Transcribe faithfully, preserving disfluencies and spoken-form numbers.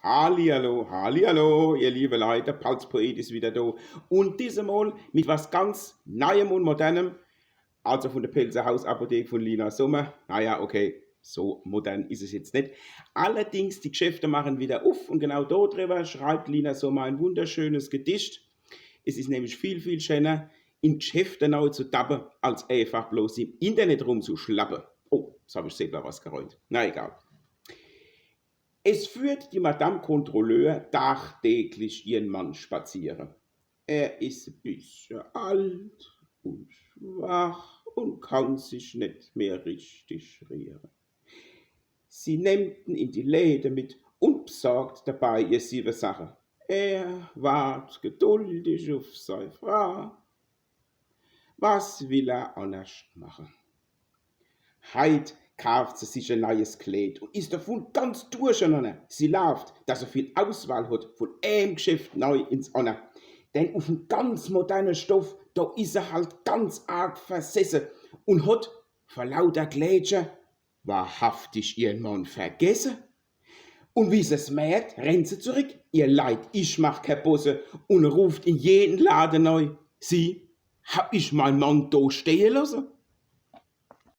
Hallihallo, hallihallo, ihr liebe Leute, der Palzpoet is wieder do. Un diesmal mit was ganz Neiem un Modernem, also von der Pälzer Hausapothek von Lina Sommer. Naja, okay, so modern is es jetzt net. Allerdings, die Geschäfte machen wieder uff un genau do drüber schreibt Lina Sommer ein wunderschönes Gedicht. Es is nämlich viel, viel schöner, in Geschäfte neu zu tappe, als einfach bloß im Internet rumzuschlappe. Oh, jetzt hab ich selber was geräumt. Na egal. Es führt die Madame Kontrolleur tagtäglich ihren Mann spaziere. Er is e bissche alt un schwach un kann sich net mehr richtig rühre. Sie nemmt en in die Läde mit un bsorgt dabei ihr siwwe Sache. Er wart geduldig uff sei Fraa. Was will er annerscht mache? Heit kaaft se sich e neies Kleed un is davun ganz durchenanner. Sie laaft, dass se viel Auswahl hot, von eem Geschäft nei ins anner. Denn uff en ganz moderne Stoff, do is se halt ganz arg versesse un hot vor lauter Kleedcher wahrhaftig ihren Mann vergesse. Un wie se's merkt, rennt se zurück. Ihr Leit, ich mach ke Bosse, un ruft in jeden Lade nei: Sie, hab ich mein Mann do stehe losse?